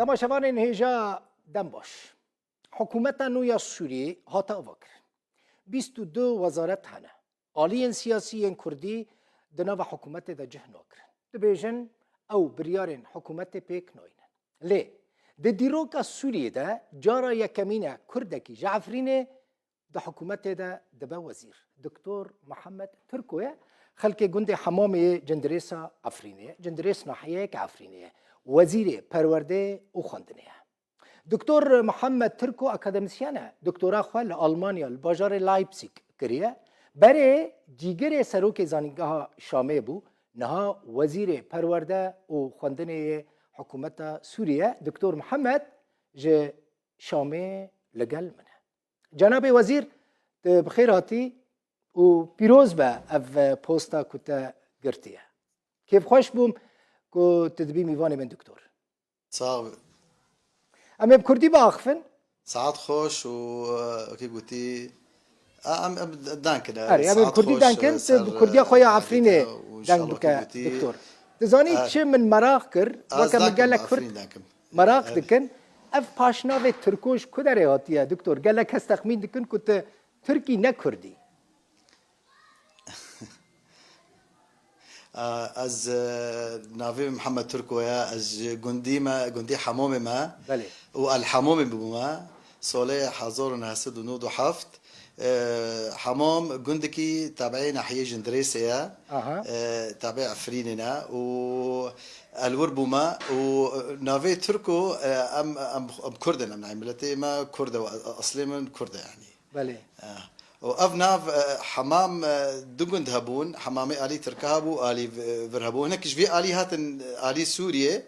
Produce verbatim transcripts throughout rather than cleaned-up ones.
Temaşevanên hêja dem baş. Hikûmeta nû ya Sûriyê hate avakirin. Bîst û du wezaret hene. Aliyên siyasî yên Kurdî di nava hikûmetê de cih nakirin. Dibêjin ew biryarên hikûmetê pêk nayînin. Lê di dîroka Sûriyê de cara yekemîn e Kurdekî ji Efrînê di hikûmetê de dibe wezîr. Doktor Mihemed Tirko ye, xelkê gundê Hemamê yê Cindirêsa Efrînê ye, Cindirês nahiyeyeke Efrînê ye. Wezîrê perwerdeyê û xwendinê ye. Doktor Mihemed Tirko akademisyen e, doktora xwe li Almanya, li bajarê Leipzig kiriye. Berê cîgirê serokê zanîngeha Şamê bû, niha wezîrê perwerde û xwendinê yê hikûmeta Sûrî ye. Doktor Mihemed ji Şamê li gel min e. Cenabê Wezîr, tu bi xêr hatî û pîroz be ev posta ku te girtiye. Kêfxweş bûm ku tu dibî mîvanê min, doktor. Sax be. Em ê bi kurdî biaxifin. Saet xweş û, e, wekî gotî, e, em, em deng kin, e, Erê, em ê bi saet kurdî xweş, deng kin, e, tu ser, bi kurdiya xwe ya e, Efrînê û deng inşallah bike, wekî gotî, doktor. Dizanî e, çi min meraq kir, ez weke min deng kim, gelek kurd Efrîn deng kim. Meraq, e, dikin. Ev paşnavê Tirko ji ku derê hatiye, doktor? Gelek kes texmîn dikin ku tu Tirkî ne Kurdî. A, ez, e, navê min Mihemed Tirko ye, ez ji gundî me, gundî Hemomê me. Belê. Û El Hemomê bûme. Solê hezar û neh sed û nod û heft. E, Hemom gundekî tabiê nahiyê Jindirêsê ye. Aha. E, tabiê Efrînê ne. Û el wir bûme. Û navê Tirko, e, em, em, em Kurd in, em, miletê me Kurd e, eslê min Kurd e, yanî. Belê. Eh, û ev nav, eh, hemam, eh, du gund hebûn. Hemamê alî Tirka hebû, alî v-, vir hebû. Hinek ji vê alî hatin, alî Sûriyê,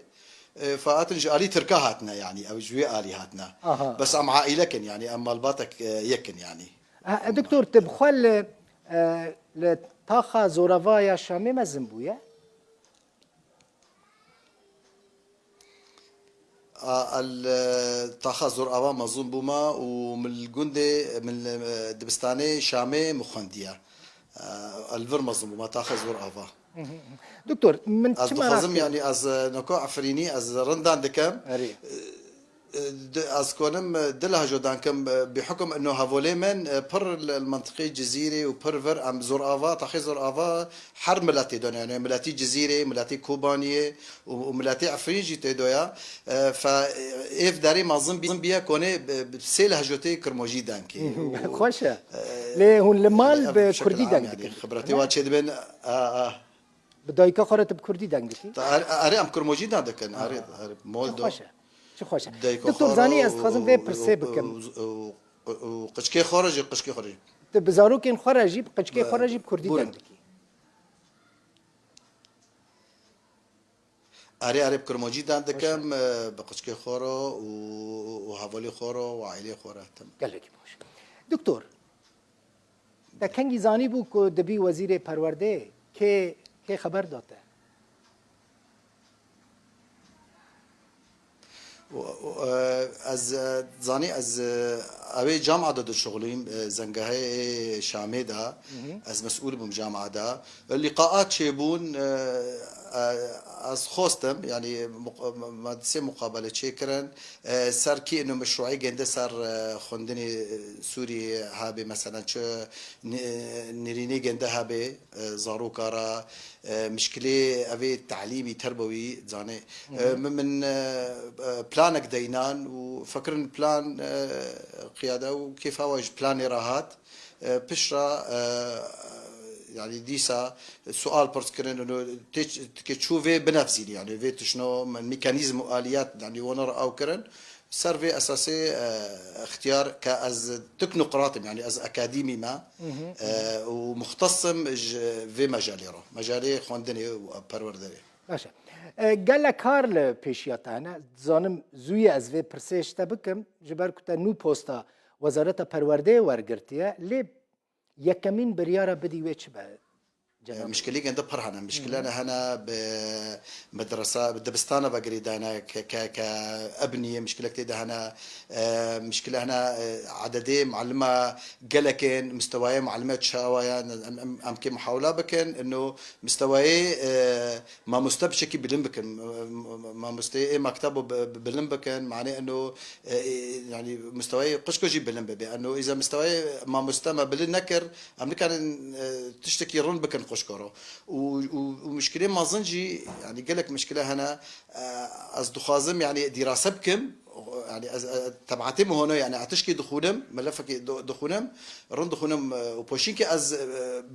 eh, fa hatin ji alî Tirka hatine, yanî ew ji wê alî hatine. Aha. Bes em aîlek in, yanî em malbatek, eh, yek in, yanî. Ha, e, doktor, tu bi xwe li, eh, li taxa zorava ya Şamê mezin bûye? A, el, e, taxa zor ava mezûn bûma û min li gundê, min li, e, dibistanê Şamê min xwendiye. E, el vir mezûn bûma, taxa zor ava. Hı hı. Doktor, min çi merak kir? Ez dixwazim, yanî ez, e, noko Efrînî, ez rindan dikem. Erê. E, Di, ez konim, e, di lehjo dankim, e, bi hukum ino hevolê min, e, pir li, li mentiqê Cizîrê û pir vir em zor ava, taxê zor ava her miletê de ne, yanî miletî Cizîrê, miletî Kobaniyê û, û miletî Efrîn jî tê doya. E, fe, e, êv derê mazin bi-, biye konê bi, bi sê lehjo tê Kirmojî denkê. Û, Xweş e. E, Lê hûn li mal yanî ev bi şekil Kurdî am deng yanî dikin, xibretê ne? Wa çêdibin, a, a. Bi dayika xwe re tu bi kurdî deng dikî? Ta er-, erê em kurmojî dan dikin, Ha. erê, erê, mol Çi do. Xweş e. Çi xweş e. Dayika Doktor xwe Zanî, re ez dixwazim û, vê û, pirsê û, bikim. û, û, û qiçkê xwe re jî, qiçkê xwe re jî. Tu bi zarokên xwe re jî, bi qiçkê xwe re jî bi kurdî Buyurun. deng dikî? Erê, erê, bi kurmojî dan Xweş e. dikim, e, bi qiçkê xwe re û, û, û hevalê xwe re û aîlê xwe re, tamam. Gelekî baş. Doktor, Te kengî zanîbû ku dibî wezîrê perwerdeyê? Kê, kê xeber da te? O, o, e, ez, e, zanî ez, e, ew ê camia de dişuxulîm, e, zengehê Şamê de. Hı hı. Ez mesûl bûm camia de. Lîqaat çêbûn, e, e, ez xwestim, yanî muq-, me, me sê muqabele çêkirin. E, ser kî ino meşrûî gende ser, e, xwendinê, e, Sûriyê hebe, meselen çi ni-, nirînê gende hebe, e, zaroka re, e, mişkilê evê telîmî terbewî zanê. Hı E, hı. min, min, e, e, planek deynan û fekirin plan, e, qiyade û kêfa we ji planê re hat. E, piştre, e, yanî dîsa sual pirs kirin, û tê, tike çû vê binefzînî, yanî vê tişno mekanîzm û aliyat, yanî wana re aw kirin. Ser vê esasê, e, extiyar ke ez teknokrat im, yanî ez akademî me, Hı hı, hı hı. e, û muxtes im ji vê mejalê re, mejalê xwendinê û perwerderê. Baş e. E, gelek kar li pêşiya te hene. Dizanim zû ye ez vê pirsê ji te bikim, ji ber ku te nû posta Wezareta Perwerdeyê wergirtiye, lê yekemîn biryara bidî wê çi be? Cenab-ê Mişkilî gende pir hene. Mişkilene hene bi medresa, bi dibistana ve girêdane ke, ke, ke ebniyê mişkilek tê de hene. E, mişkile hene, e, ededê muallima gelekên, mistewayê muallime çawa ye, em, em, em kê muhawila bikin, ino mistewayê, e, mamoste bi şekî bilind bikin. M-, m-, mamosteyê ê mektebo bi, bi, bilind bikin. Manê ino, e, e, yani mistewayê qişko jî bilind bibe. Ino îza mistewayê mamoste me bilind nekir, em nikarin, e, tiştekî rind bikin xwişka ro. Û, û, û mişkilê mezin jî, yani gelek mişkile hene, e, ez dixwazim, yani dîrase bikim, yani ez, e, tebatê min hone, yani ez tişkî dixwînim, melefekî di-, dixwînim, rind dixwînim, e, û poşînkî ez, e,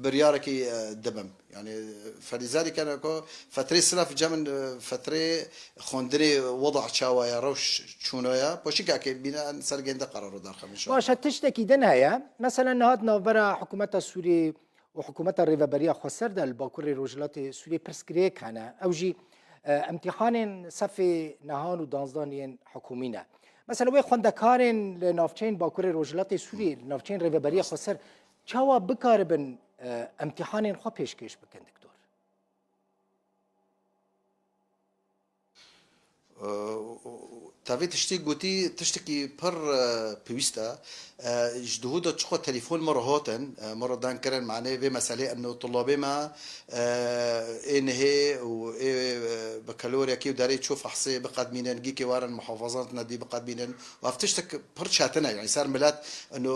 biryarekî, e, dibim. Yani felîzalî kene ku fetrê silaf cem min, e, fetrê xwendinê weda çawa ye, rewş çûno ye, poşînkekê bîne em ser gênde qeraro derxim inşallah. Baş e, tiştekî din heye. Mesela niha di navbera hikûmeta Sûrî û hikûmeta Rêveberiya Xweser de li Bakurê Rojhilatê Sûriyê pirsgirêk hene. Ew jî, e, îmtîhanên sefê nehan û danzdan yên hikûmî ne. Mesela wê xwendekarên li navçeyên Bakurê Rojhilatê Sûriyê, li navçeyên Rêveberiya Xweser çawa bikaribin, e, îmtîhanên xwe pêşkêş bikin, Doktor? Te vê tiştê gotî, tiştekî pir, e, pêwîst e. E, ji duhû de çiqo telefon me re hatin, e, me re dan kirin, manê vê meselê eno tulabê me, e, ê nihê û ê, e, bakalorya kê û derê çû fehsê biqedmînin, gîkê warin muhafazan nedî biqedmînin. Û ev tiştek pir çetin e, yani ser milet eno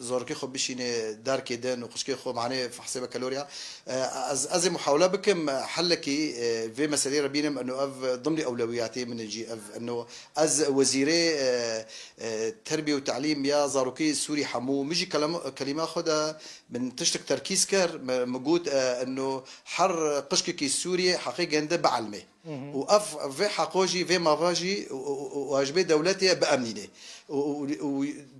zarokê xwe bişîne derkê din û xwişkê xwe manê fehsê bakalorya. E, ez, ez ê muhawele bikim, e, helekî, e, vê meselê re bînim, eno ev dimlî ewlewiyatê min e jî, ev, eno ez wezîrê, e, e, terbiyê û telîm ya zarokê Sûrî hemû, min jî kelem-, kelîma xwe de min tiştek terkîz kir, min, min got, e, eno her qişkekî Sûriyê heqê gende bielmê. Û ev, vê heqo jî, vê mava jî û, û, û, û ji bê dewletê biemnînê. Û, û, û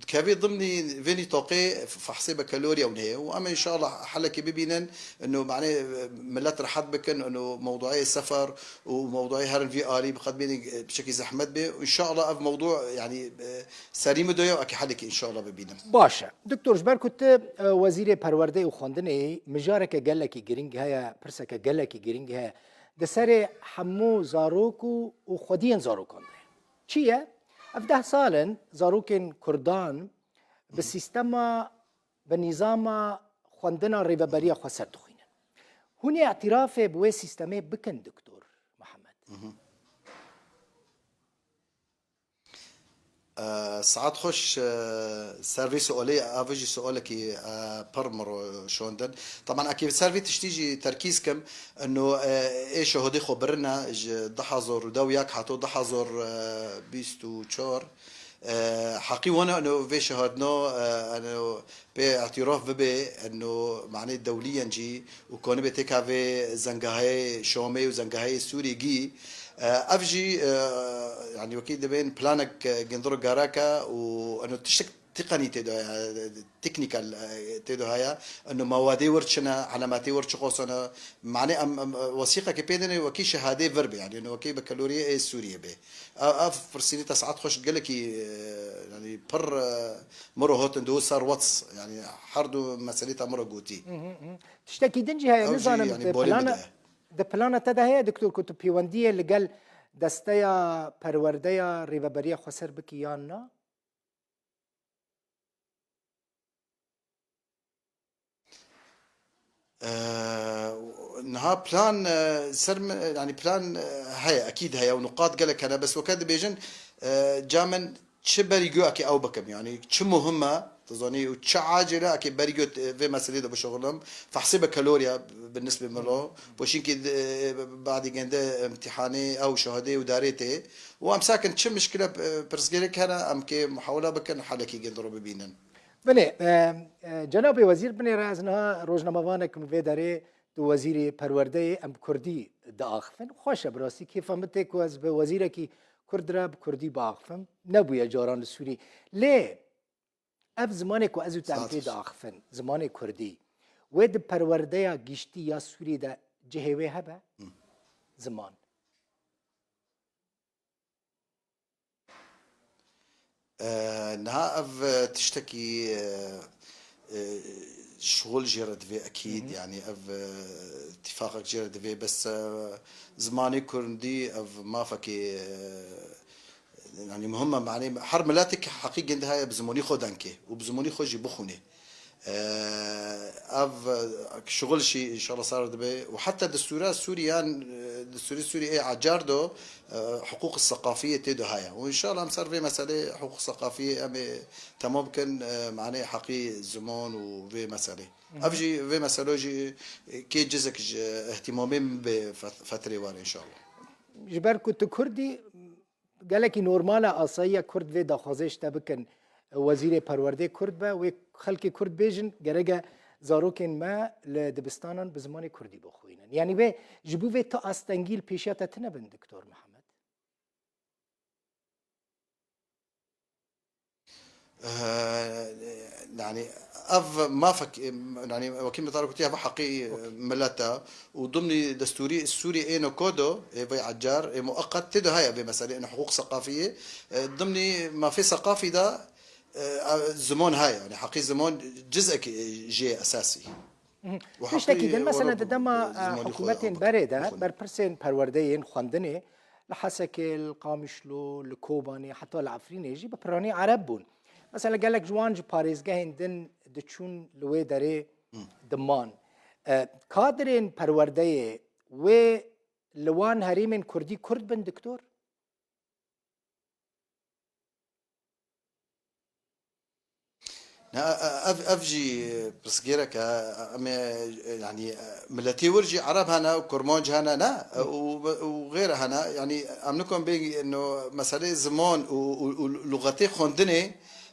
dikevê dimnî vê nîtoqê fehsê bakalorya û nihê. Û em inşallah helekê bibînin, ino manê millet rehet bikin, ino mewduayê sefer û mewduayê herin vî alî biqedmînin, e, bi şekî zehmet bê. Û inşallah ev mewdu, yani, e, serî min de ye, eke helekê inşallah bibînin. Baş e. Doktor, ji ber ku tu, e, wezîrê perwerdeyê û xwendinê yî, mijareke gelekî girîng heye, pirseke gelekî girîng heye. Di serê hemû zarok û, û xwediyên zarokan de ye. Çi ye? Ev deh sal in zarokên kurdan bi sîstema, bi nîzama xwendina Rêveberiya Xweser dixwînin. Hûn ê îtirafê bi wê sîstemê bikin, Doktor Mihemed? E, saet xweş, e, ser vê sualê, ev jî sualekî, e, pir min re şondin. Teban, eke ser vê tiştî jî terkîz kim, eno, e, ê şehadê xwe birine ji du hezar û deh û yek heto du hezar bîst û çar. E, heqî wana eno vê şehadno, e, eno pê îtiraf bibe, eno manê dewliyen jî û kanibê têka vê zengaheyê Şamê û zengaheyê Sûrî gî. E, ev jî, e, yani wekî dibên planek, e, gindiro gerek e û eno tiştek tiqenî tê de, e, teknîkel, e, tê de heye. Eno mawadê wir çi ne, elemetê wir çi xosane. Manê em, em, e, wesîqekê pê dene wekî şehadê vir be, yani eno wekî bakaloriyê ê Sûriyê be. Ev, ev pirsînî te saet xweş gelekî, e, yani pir, e, min re hatin di ser wets, yani her du meselê te min re gotî. Tiştekî din jî heye, nizanim, yani di bolê plana, min de, di plana te de heye, Doktor, ku tu pêwendiyê li gel desteya perwerdeya Rêveberiya Xweser bikî yan na? Eee, niha plan, e, ser mi, yani plan, e, heye, ekîd heye û nuqat gelek hene, bes weke dibêjin, e, ca min çi berî guya ki ew bikim, yani çi muhim e, tu zanî, û çi acil e, ki berî guya, e, vê meselê de bişuxilim, fehsê bakalorya bi nisbê min re, poşînkî, e, badî gende imtîhanê ew şahadê û darê tê, û em sakin çi mişkile, e, pirsgirêk hene, em kê muhawela bikin, helekî gende re bibînin. Binê, e, e, cenabê wezîr, binê re ez niha rojnamevanek min vê derê tu wezîrê perwerdeyê em bi kurdî diaxifin. Xweş e, bi rastî kêfa min tê ku ez bi wezîrekî kurd re bi kurdî biaxifim. Nebûye caran li Sûrî. Lê ev zimanê ku ez û te em pê diaxifin, zimanê kurdî, wê di perwerdeya giştî ya Sûrî de cihê wê hebe? Ziman. E, niha ev, e, tiştekî, e, e, şixul jê re divê ekîd, Hı hı. yani ev, e, tîfaqek jê re divê, bes, e, zimanê kurdî ev mafekê, e, yani muhim e, yani her miletek heqî gindi heye bi zimonî xwe denkê û bi zimonî xwe jî bixwînê. E, ev, e, şixul jî înşallah sar dibe û heta destûra Sûriyan, e, destûrê Sûriyê ê ecar do, e, hiqûq seqafiyê tê de heye. Û înşallah em ser vê meselê hiqûq seqafiyê em ê temam bikin, e, manê heqî ziman û vê meselê. Hı hı. Ev jî, vê meselo jî, e, kê cizek ji ihtimamê min bê fet-, fetrê ware înşallah. Ji ber ku tu Kurd î, gelekî normal e, asayiye Kurd vê daxwazê ji te bikin. Wezîrê perwerdê Kurd be, wê xelkê Kurd bêjin, gerek e zarokên me li dibistanan bi zimanê Kurdî bixwînin. Yanî vê, ji bo vê tu astengî li pêşiya te tine bin, Doktor Mihemed? Eh, yani ev mafek, yani wekî min te re gotiye, ev heqî, Okey. millet e û dimnî destûrî Sûrî ê no kodo, ê vê ecar, ê mueqet tê de heye vê meselê, ê hiqûq seqafiyê, e, dimnî mafê seqafî de, e, ziman heye, yani heqî ziman cizek, e, jê esasî. Mhm. Û Tiştekî heqî din, mesela were di dema, e, zimanî xwe hikûmetên berê de, bixwîne. Berpirsên perwerdeyên xwendinê li Hesekê, li Qamişlo, li Kobanê, heta li Efrînê jî bi piranî Ereb bûn. Mesela gelek ji wan ji parêzgehên din diçûn li wê derê Hı. diman. E, kadrên perwerdeyê wê li wan herêmên Kurdî Kurd bin, Doktor? Na, e, e, ev, ev jî pirsgêrek e, em ê, e, yanî, e, miletê wir jî Ereb hene, Kurmanc hene, ne? E, û, û xêre hene. Yanî, em nikom bê, no, meselê ziman û, û, û luxetê xwendinê,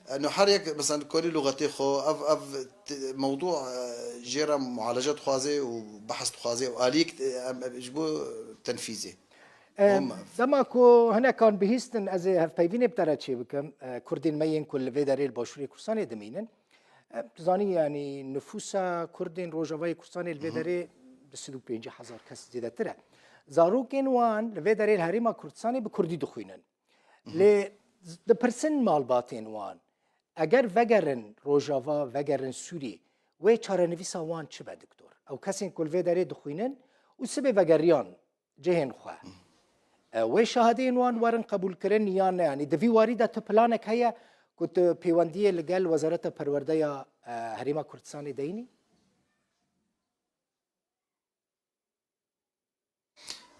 e, no, her yek, mesela, korî luxetê xwe, ev, ev t-, mewdû, e, jê re mualece dixwaze û behs dixwaze û aliyek, e, em, em, ji bo tenfîzê. E, Hom- dema ku hinekan bihîstin, ez ê hevpeyvînê bi te re çêbikim. E, Kurdên me yên ku li vê derê li Başûrê Kurdistanê dimînin. E, tu zanî, yanî nifûsa Kurdên Rojavayê Kurdistanê li vê Hı hı. derê bi sed û pêncî hezar kes zêdetir e. Zarokên wan li vê derê li Herêma Kurdistanê bi Kurdî dixwînin. Hı hı. Lê dipirsin malbatên wan, eger vegerin Rojava, vegerin Sûrî, wê çarenivîsa wan çi be, Doktor? Ew kesên ku li vê derê dixwînin û sibê vegeriyan cihên xwe. E, wê şahadeyên wan werin qebûlkirin yan ne? Yanî di vî warî de tu planek heye ku tu pêwendiyê li gel Wezareta Perwerdeya, e, Herêma Kurdistanê deyînî?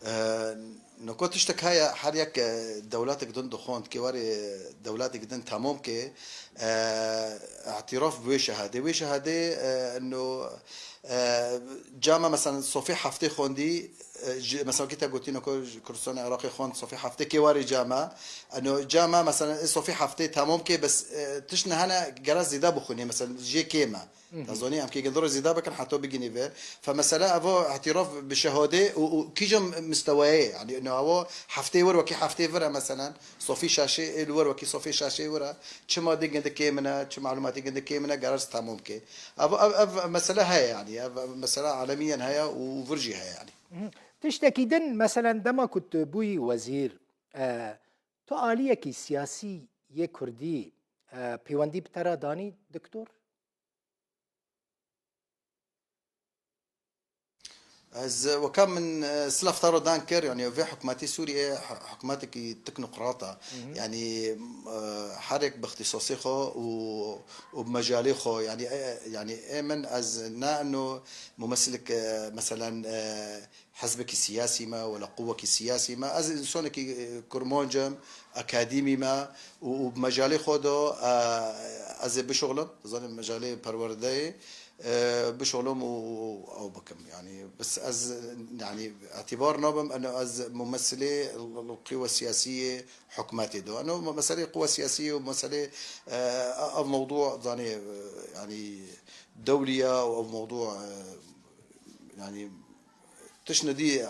E, noko tiştek heye, her yek, e, dewletek din dixwend, kê warê dewletek din tamam ke, e, îtiraf bi wê şehadê. Wê şehadê, e, no, e, cama mesela sofê heftê xwendî, e, ji, mesela kî te gotî noko ji Kurdistanê Iraqê xwend sofê heftê kê warê cama, e, no cama mesela ê sofê heftê tamam ke, bes, e, tişt nehene gera zêde bixwînê, mesela jê kêm e. Hı hı. Te zanî em kê gel zêde bikin heta bigînî vê. Fe mesela evo îtiraf bi şehadê û, û kîja mistewayê, yani no evo heftê wir wekî heftê vir e, meselen sofî şaşê ê li wir wekî sofî şaşê wir e. Çima dê gindik kêm e, çi malumatê gindik kêm e, garaz tamam ke. Evo ev, ev mesele heye yani, ev mesele alemiyen heye û vir jî heye yani. Hı hı. Tiştekî din, meselen dema ku tu bûyî wezîr, e, tu aliyekî siyasî yê Kurdî, e, pêwendî bi te re danî, Doktor? Ez, weka min, e, silav te re dan kir, yani vê hikûmetê Sûriyê hi-, hikûmetekî teknokrat e. Hı hı. Yani, e, her yek bi îxtîsasê xwe û, û bi mejalê xwe, yani, e, yani ê min ez ne eno mumesilik, e, meselen, e, hizbekî siyasî me, wela quwekî siyasî me. Ez însanekî, e, kurmanc im, akademî me û, û bi mejalê xwe de, e, ez ê bişuxlim, zanî mejalê perwerdeyê, e, bişuxlim û, û ew bikim. Yani, bes ez, yani, îtibar nabim, eno ez mumesilê l-, l-, quwe siyasî yê hikûmetê de. Eno meselê quwe siyasî û meselê, e, ev mewdû, zanî, e, yani, dewliye û ev mewdû, e, yani, tişt nedî, e,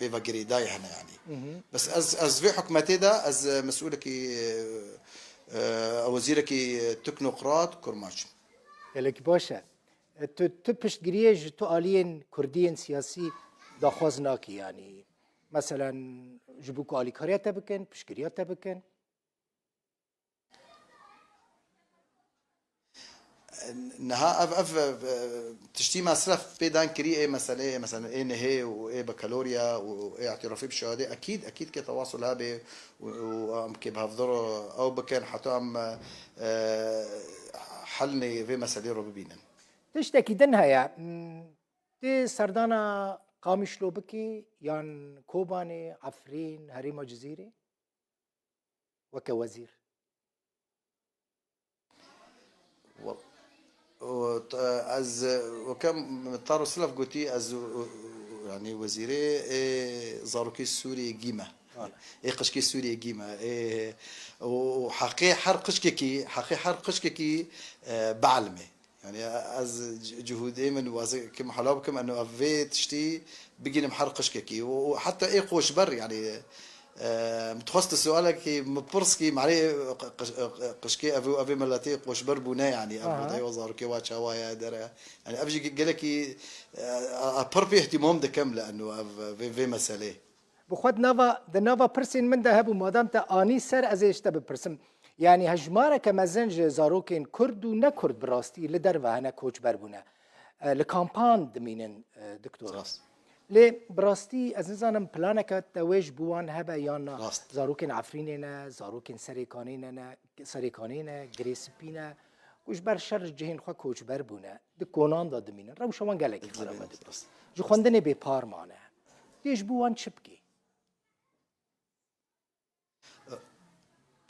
pê ve girêdayî hene, yani. Hı hı. Bes ez, ez vê hikûmetê de ez, e, mesûlekî, e, e, wezîrekî teknokrat, kurmanc im. Gelekî baş e. E, tu, tu piştgiriyê ji tu aliyên Kurdiyên siyasî daxwaz nakî, yanî, meselen, ji bo ku alîkariya te bikin, piştgiriya te bikin? Niha ev, ev, ev, tiştî me sirf pê dan kirî, ê meselê, ê, mesela, ê nihê û ê bakalorya û ê îtirafê bi şehadê, ekîd, ekîd ke tewasul hebe û, û em ke bi hevdor ew bikin, heta em, e, helnê vê meselê ro bibînin. Tiştekî din heye. Hmm, tê serdana Qamişlo bikî yan Kobanê, Efrîn, Herêma Cizîrê? Weke wezîr. Wa-, o, t-, ez, weke Taro Silaf gotî, ez, o, o, yanî wezîrê, ê, zarokê Sûriyê gî me. Wala. Ê qişkê Sûriyê gî me. Ê, û, û heqê her qişkekî, heqê her qişkekî, e, bielmê. Yani ez c-, cihûdê min waze kim hala bikim, eno ev vê tiştî bigînim her qişkekî. Û, û heta ê qoşber, yani, e, min dixwest sualekî min pirs kî, mane qiş-, qişkê ev, ev ê miletê qoşber bûne, yani ev Aha. Buday û zarokê wa çawa ye dere. Yani ev jî ge-, gelekî, e, a, a pir pê ihtimam dikim li eno ev vê, vê meselê. Bi xwe di nava, di nava pirsên min de hebû, madam te anî ser, ez ê ji te bipirsim. Yanî hejmareke mezin ji zarokên Kurd û ne Kurd bi rastî li derve hene koçber bûne. E, li kampan dimînin, e, doktor. Rast. Lê bi rastî ez nizanim planeke te wê ji bo wan hebe yan na. Rast. Zarokên Efrînê ne, zarokên Serêkanê ne, ne, Serêkanê ne, Girê Spî ne. Ku ji ber şer ji cihên xwe koçber bûne, di konan de dimînin. Rewşa wan gelekî xerab e. Rast. Ji xwendinê bêpar mane. Tê ji bo wan çi bikî?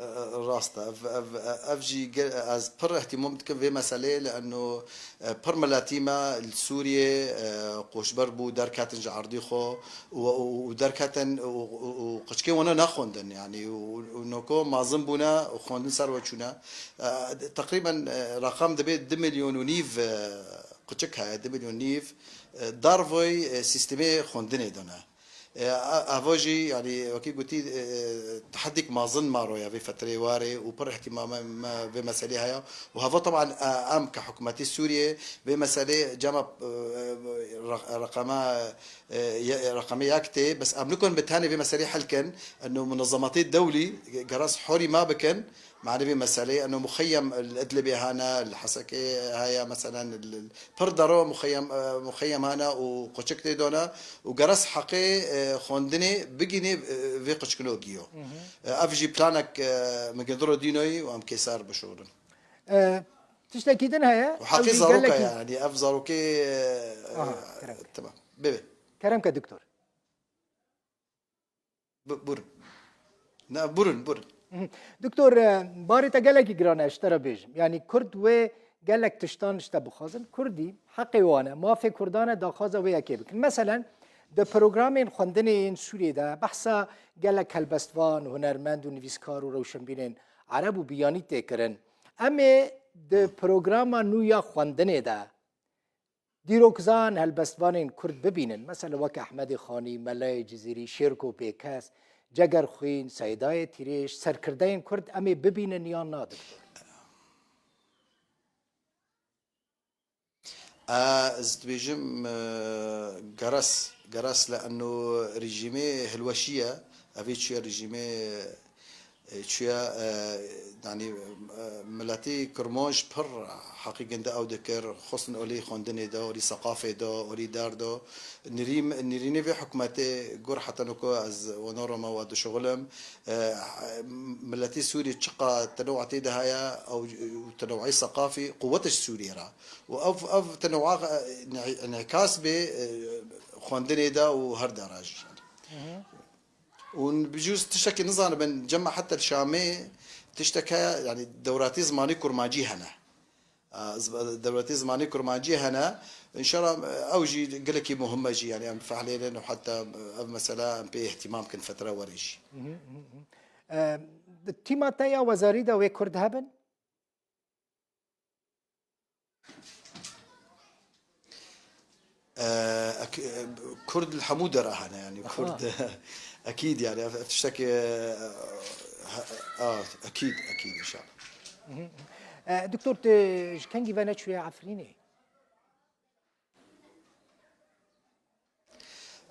E, e, rast e. Ev, ev, ev jî ge-, ez pir ihtimam dikim vê meseleyê, li eno, e, pir miletî me li Sûriyê, e, qoşber bû, derketin ji erdî xwe û, û, û derketin û, û, û qiçkê wana nexwendin, yanî û, û noko mazin bûne û xwendin ser we çûne. E, teqrîben, e, reqam dibe du milyon û nîv, e, qiçik heye, du milyon nîv, e, darvoy, e, sîstemê xwendinê de ne. E, a-, ava jî, yanî, wekî gotî, e, tehedîk mazin ma roya vê fetreyê warê û pir ihtimama me vê meselê heye. Û hava teban, e, em ke hikûmetê Sûriyê vê meselê cema, e, re-, reqema, e, ye-, reqemê yek tê, bes em nikun bi tenê vê meselê hel kin, eno munezematê dewlî geras horî ma bikin, Mane vê meseleyê, eno muxeyyem li Idlibê hene, li Hesekê heye, meselen, li, li pir dero muxeyyem, e, muxeyyem hene û quçik tê done û geres heqê, e, xwendinê bigînê, e, vê quçikino giyo. Mhm. E, ev jî planek, e, min gindiro dînoyî û em kêser bişuxulin. E, tiştekî din heye, Û heqê ew jî zaroka gelekî ye, yanî ev zarokê, e, Aha, kerem. Tamam. Bêbê. Kerem ke doktor. B-, bûrin. Ne, bûrin, bûrin. Mhm. Doktor, e, barê te gelekî giran e, ji te re bêjim. Yanî Kurd wê gelek tiştan ji te bixwazin. Kurdî, heqê wan e, mafê Kurdan e, daxwaza wê yekê bikin. Meselen, di programên xwendinê yên Sûriyê de behsa gelek helbestvan, hunermend û nivîskar û rewşenbîrên Ereb û biyanî tê kirin. Em ê di programa nû ya xwendinê de Dîrokzan, helbestvanên Kurd bibînin, mesela weke Ehmedê Xanî, Melayê Cizîrî, Şêrko Bêkes, Cegerxwîn, Seydayê Tîrêj, serkirdeyên Kurd em ê bibînin yan na, doktor? Ez dibêjim, e, geres, geres li eno rejîmê hilweşî ye. Evê çûye rejîmê Ê, çuya, e, yanî, e, miletî Kirmanc pir heqî ginde ew dikir, xwestin olî xwendinê de, olî seqafê de, olî der de. Nirîm-, nirînê vê hikûmetê gur heta noko ez wana roma wa dişuxilim. E, miletî Sûrî çiqa tenewatê de heye, ew, û tenewayî seqafî quwet ji Sûriyê re. Û ev, ev tenewa, e, ne-, înîkas bê, e, xwendinê de û her dera jî. Hı hı. Û bi cûz tiştekî nizanibin, cema heta li Şamê tiştek heye, yanî dewratî zimanî kurmancî hene. A, z-, dewratî zimanî kurmancî hene. Înşallah, ew jî gelekî muhim e jî, yanî em fehlênin û heta ev mesela em pê îhtîmam kin fetre werê jî. Hı hı, hı hı. E, di tîma te ya wezarî de wê Kurd hebin? E, ek-, e, Kurd li hemû dera hene, yanî Aha. Kurd, ekîd, yanî ev, ev tiştekê, e, he, a, ekîd, ekîd, înşallah. Mhm. E, doktor, tu ji kengî ve neçûye Efrînê?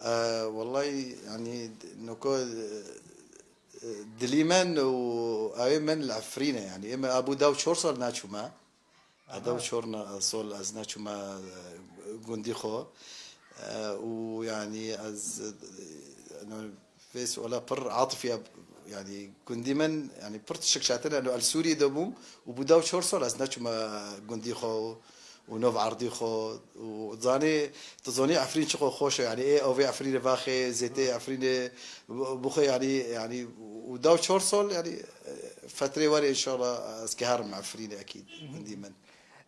E, wellahî, yanî, noko, e, e, dilî min û evê min li Efrîn e, yanî. Ê min, a, bû da û çar sal naçûme. Heda û çor na-, sol ez neçûme, e, gundî xwe. E, û yanî ez, e, no, vê suala pir atifiya, yanî gundî min, yanî pir tişik şatine, no, el Sûriyê de bûm û bû da û çor sol ez neçûme gundî xwe û nov erdî xwe û zanî, tu zanî Efrîn çiqo xweş e, yanî ê avê Efrînê vaxê, zêtê Efrînê bixwe, yanî, yanî û da û çor sol, yanî, e, fetrê were înşallah ez ke herim Efrînê ekîd gundî min.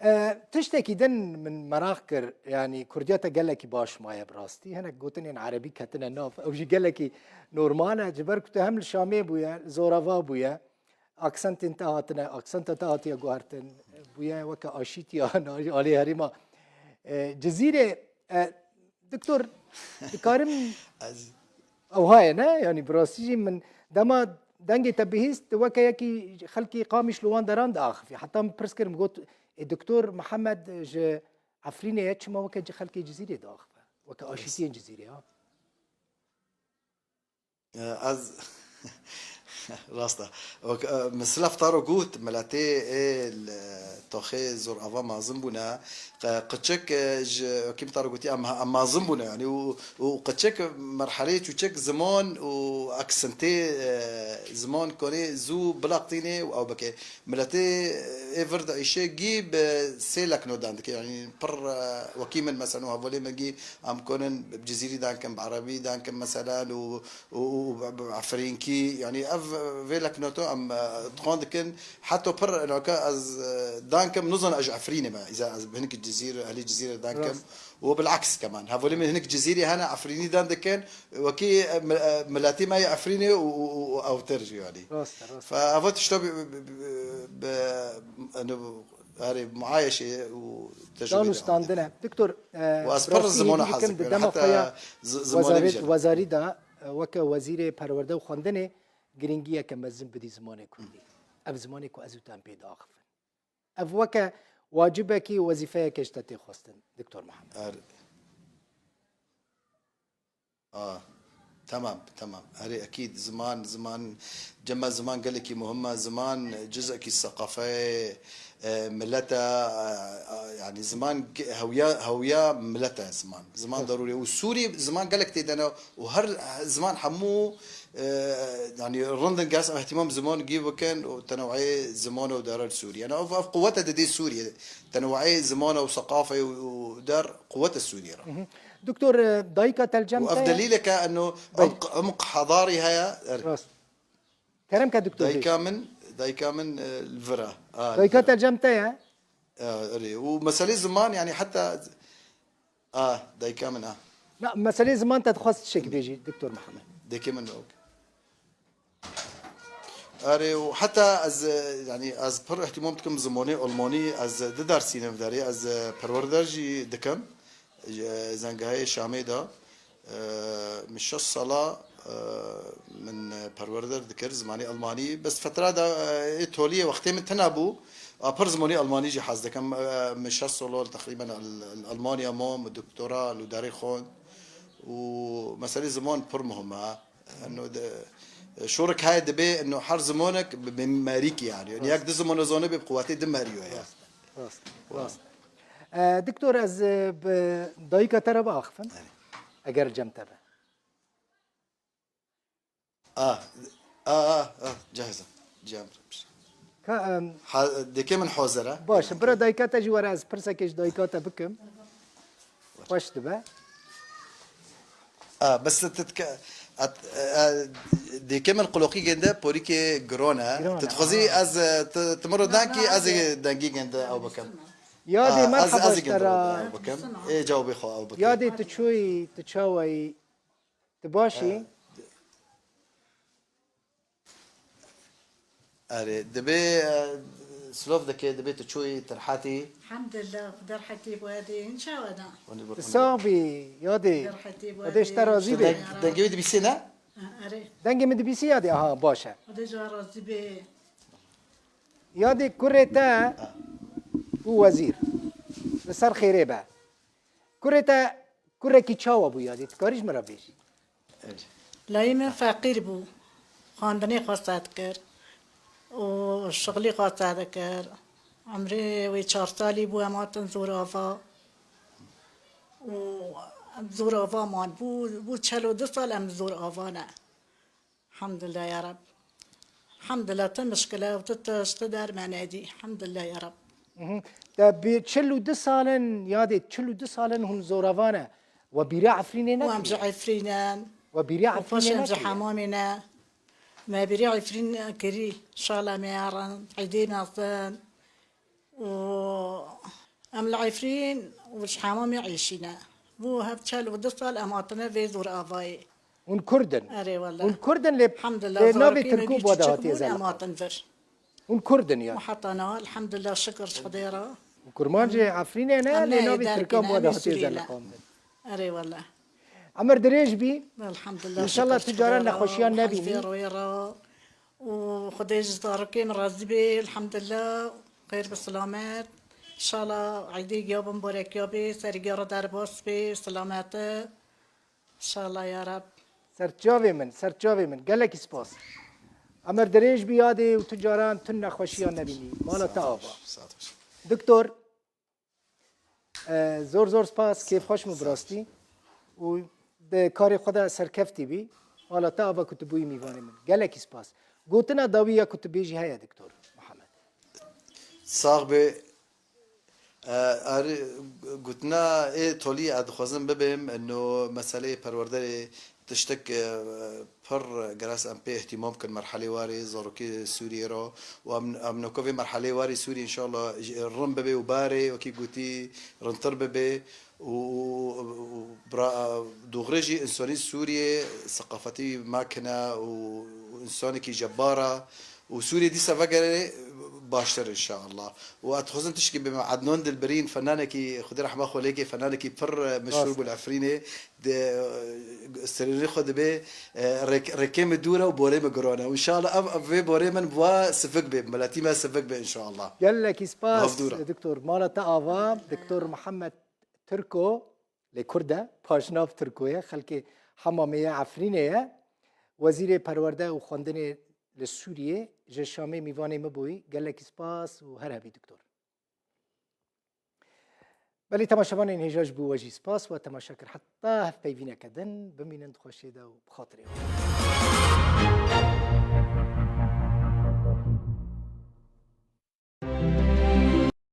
E, tiştekî din min meraq kir, yanî Kurdiyeta gelekî baş maye bi rastî. Hinek gotinên erebî ketine nav, ew jî gelekî normal e, ji ber ku tu hem li Şamê bûye, zorava bûye, aksentên te hatine, aksenta te hatiye guhertin, bûye weke aşîtiya alî herêma, e, Cizîrê, e, Doktor, dikarim Ez ew haye ne? Yanî bi rastî jî min dema dengê te bihîst, tu weke yekî xelkê Qamiş li wan deran diaxivî. Heta min pirs kir, min got, ê Doktor Mihemed ji Efrînê ye, çima weke ci xelkê Cizîrê diaxive? Weke Rast. Aşîtiyên Cizîrê, ha? Ez, rast e. Wek, e, min silef taro got, miletê ê li toxê zor ava mazin bûne. Qe-, qiçik, e, ji, wekî min taro gotî, em, em mazin bûne, yanî û, û qiçik merheleyê çûçik ziman û aksentê, e, ziman konê zû bilaqtînê û ew bike. Miletê ê vir diîşe gî bi sê lekno dan dike. Yanî pir, e, wekî min, mesela, û hevalê min gî em konin bi Cizîrî dan kin, bi Erebî dan kin, mesela, û, û, û bi, bi Efrînkî, yanî ev vê leknoto em, e, dixwan dikin. Heta pir, naka ez, e, dan kim, nizan ez ji Efrînê me. Îza ez bi hinek Cizîr, ehlî Cizîrê dan kim. Rast. Û bilaks keman. Hevalê min hinek Cizîrê hene, Efrînî dan dikin. Wekî, e, mi-, e, miletî me yê Efrînê û, û, û, û ewtir jî, yanî. Rast e, rast e. Fe eva tişta bi, bi, bi, bi, bi, eno, erê, muayeşê û tecrübê de standine. Doktor, e, Û ez pir rastî zimana hêvî hez dikim, di dikim, dema heta xwe ya z-, zimanê wezarê-, mijî. Wezarî de, e, weke wezîrê perwerde û xwendinê girîngiyeke mezin bidî zimanê kurdî. Ev zimanê ku ez û te em pê diaxivin. Ev weke wacibekî, wezîfeyeke ji te tê xwestin, Doktor Mihemed. Er-, A, temam, temam. Erê, ekîd, ziman, ziman, cema ziman gelekî muhim e. Ziman cizekî seqafeyê, e, milet e, e, e, yanî ziman ge-, hewiya, hewiya milet e ziman. Ziman Evet. darûrî ye. Û Sûrî ziman gelek tê de ne û her ziman hemû, e, yanî rindin ges ev ihtimam ziman gî bikin û teneweyê ziman û dara li Sûrî. Yani ev, ev quwete didê Sûrî. Teneweyê ziman û seqafeyê û, û der quwete Sûrî re. Hı hı. Doktor, e, dayika te li cem Û te ev ye? delîlek e, eno Bey. Umq, umq hedarî heye. Er-, Rast. Kerem ke doktor bêj. Dayika min, dayika min, e, li vir e. A, li Dayika vir e. te li cem te ye? A, erê. Û meselê ziman, yani heta, a, dayika min, a. Na, meselê ziman te dixwest tişek bêjî, Doktor Mihemed. Dayika min, ok. Erê, û heta ez, e, yani ez pir ihtimam dikim zimonê Almanî, ez di dersînim derê, ez, e, perwerder jî dikim. Ji zengeheyê Şamê de, e, min şeş sala, e, min perwerder dikir zimanê Almanî. Bes fetra de, e, ê toliyê wextê min tena bû. A pir zimanê Almanî jî hez dikim. E, min şeş sala teqrîben Al-, Al-, Almanya mam, doktora li darê xwend. Û meselê ziman pir muhim e. Eno de, şorik heye dibê, eno her zimonek bi, bi merîkî yani. Yani Rast. Yek di zimone zone bê bi quwetê di merîyo ye. Rast, rast, rast. E, doktor, ez, e, bi dayika te re biaxifim. Erê. Eger cem te be. A, a, a, a, cehizim. Cem. Ka, em, Ha, deke min hazir e. Baş, bira dayika te jî were, ez pirsekê ji dayika te bikim. Xweş dibe. A, bes tu dike, at, e, deke min quloqî gende, polîkê giron e. Giron e, Tu dixwazî aha. ez, e, tu, tu min re Na, dengkî, na, ez ê ez ê dengî gende ew bikim. Yadê A, ez, merhaba ez ê ji te gende re. ew bikim. Ê cewabê xwe ew bikim. Yadê tu çûyî, tu çawayî, tu baş î? E, Erê, dibê, e, silav dike, dibê tu çûyî, tu rehetî. Elhamdulillah, Xuda rehetî bû, hadi, înşallah da. Hûn ê Sax bî, yadê. Xuda rehetî bû, Xwedê ji te hadi. razî Te bê. deng-, dengê wî dibîsî ne? Ha, erê. Dengê min dibîsî yadê, aha, baş e. Xwedê ji we razî bê. Yadê kurê te Ha. bû wezîr. Li ser xêrê be. Kurê te kurekî çawa bû yadê? Tu karî ji min re bêjî? Layî min feqîr bû. Xwendinê xweste dikir û şixulî xweste dikir. Emrê wê çar salî bû, em hatin Zor Ava. Û em Zor Ava man. Bû, bû çel û du sal em Zor Ava ne. Hemdulillah ya Reb. Hemdulillah, ti mişkile û ti tişt, ti dermenedî. Hemdulillah ya Reb. Mhm. De bi çil û du salin, yadê çil û du salin hûn Zor Ava ne. We bîra Efrînê nekiriye? Û em ji Efrîn in. We bîra Efrînê nekiriye? Û paş em ji Hemamê ne. Me bîra Efrîn kirî. Şala me yaran, Eydê mezin. Û em li Efrîn û ji Hemamê êşîne. Bû hev çel û du sal em hatine vê Zor Avayê. Hûn Kurd in? Erê wele. Hûn Kurd in lê, Hemdulillah, lê navê zarokê me Tirko bî bû de çiçik hatiye bûn, em zeleqandin. Hatin vir. Hûn Kurd in yani? Û heta niha, elhamdulillah, şikir ji Xwedê re. Hûn kurmancê Efrînê ne, lê navê Tirka bû de hatiye zeleqandin. Erê wele. Emir dirêj bî. Elhamdulillah, şikir ji Xwedê re. Înşallah tu caran nexweşiyan nebînî. Û Xwedê ji zarokê min razî bê, elhamdulillah, xêr bi silamet. Înşallah eydê giya bi mubarekiya bê, serî giya re derbas bê, silamet e. Înşallah ya Reb. Serçavê min, serçavê min. Gelekî spas. Emir dirêj bî yadê û tu caran tu nexweşiyan nebînî. Mala te ava. Saet baş. Doktor, e, zor zor spas, kêfxweş bû bi rastî. Û di karê xwe de serkeftî bî. Mala te ava ku tu bûyî mîvanê min. Gelekî spas. Gotina dawî ya ku tu bêjî heye, Doktor Muhammed? Sax bê. E, arê, gotina ê tolî ez dixwazim bibêm, ino meseleyê perwerderê tiştek, e, pir gerek em pê îhtîmam kin merhelê warê zarokê Sûriyê re û em, em noko vê merhelê warê Sûriyê înşallah ji, rin bibe û barê wekî gotî rintir bibe û, û, û bira, dûxirê jî însanî Sûriyê seqafetî makine û însanekî cebbar e. Û Sûriyê dîsa vegere baştir înşallah. Û ez dixwazim tişkî bêjim, Ednan Dilbirîn, fenanekî, Xwedê rehma xwe lê ke, fenanekî pir, e, meşhûr bû li Efrînê. Di, e, serîrê xwe dibe, e, rêk-, rêkê min dûr e û borê min giran e. Û înşallah ev, ev vê borê min wa sivik bê, miletî me sivik be înşallah. Gelekî spas, Doktor. Mala te ava, Doktor Muhammed Tirko, lê Kurd e, paşnav Tirko ye, xelkê Hemamê ye, Efrînê ye. Wezîrê Perwerde û Xwendinê li Sûriyê ji Şamê mîvanê min bûyî. Gelekî spas û her hebî, Doktor. Belê temaşevanên hêja, ji bo we jî spas, we temaşe kir. Heta hevpeyvîneke din, bimînin di xweşiyê de û bi xatirê we.